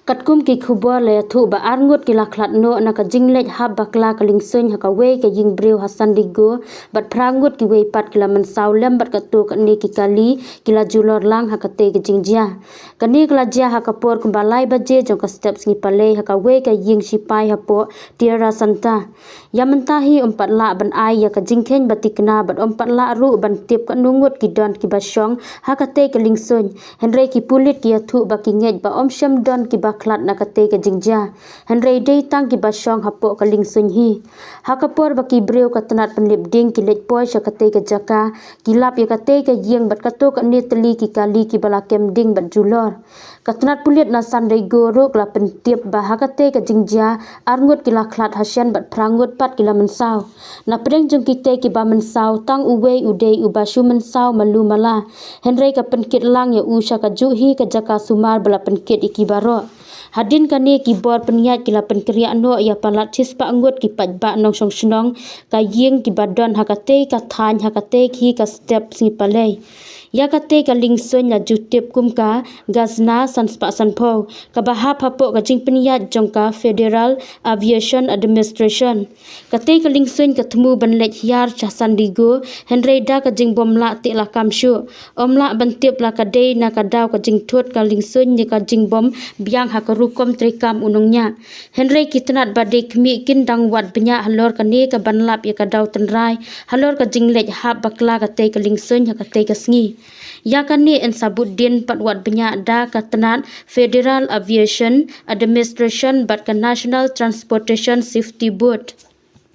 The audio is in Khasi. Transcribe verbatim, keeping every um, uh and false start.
Katkum ki khubor la ïathuh ba arngut ki la khlad noh na ka jingleit hap bakla ka lingsuiñ ha kawei ka ïing briew ha San Diego, bad phra ngut kiwei pat ki la mynsaw lem bad kato katne ki kali ki la julor lang ha katei ka jingjia. Kane ka la jia ha ka por kumba lai baje jong ka step sngi palei ha kawei ka ïing sipai hapoh Tierra Santa. Ïa mynta hi ym pat lah ban ai ïa ka jingkheiñ ba thikna bad ym pat lah ruh ban tip katno ngut ki don kiba shong ha katei ka lingsuiñ. Hynrei ki pulit ki ïathuh ba ki ngeit ba ym shym don kiba khlad na katei ka jingjia. Hynrei dei tang kiba shong hapoh ka lingsuiñ hi. Ha ka por ba ki briew ka tnat pynlip ding ki leit poi sha katei ka jaka, ki lap ïa katei ka ïing bad kato katne tylli ki kali kiba la kem ding bad julor. Ka tnat pulit na San Diego ruh ka la pyntip ba ha katei ka jingjia arngut ki la khlad hashen bad phra ngut pat ki la mynsaw. Na pdeng jong kitei kiba mynsaw tang uwei u dei uba shu mynsaw malu mala. Hynrei ka pynkit lang ïa u sha kajuh hi ka jaka sumar ba la pynkit ïa ki baroh. Hadien kane ki bor pynïaid ki la pynkriah noh ïa palat shispah ngut ki paidbah nongshong shnong ka ïing kiba don ha katei ka thaiñ ha katei hi ka step sngi palei. Ïa katei ka lingsuiñ la ju tip kum ka Gazna san spah san phew, kaba hap hapoh ka jingpynïaid jong ka Federal Aviation Administration. Katei ka lingsuiñ ka thmu ban leit hiar sha San Diego, hynrei da ka jingbym lah te la kam shuh. Ym lah ban tip la ka dei na ka daw ka jingthut ka lingsuiñ ne ka jingbym biang ha ka rukom treikam u nongñiah. Hynrei ki tnat ba dei khmih kin dang wad bniah halor kane kaban lap ïa ka daw tynrai halor ka jingleit hap bakla katei ka lingsuiñ ha katei ka sngi. Ïa kane yn sa bud dien pat wad bniah da ka tnat Federal Aviation Administration bad ka National Transportation Safety Board.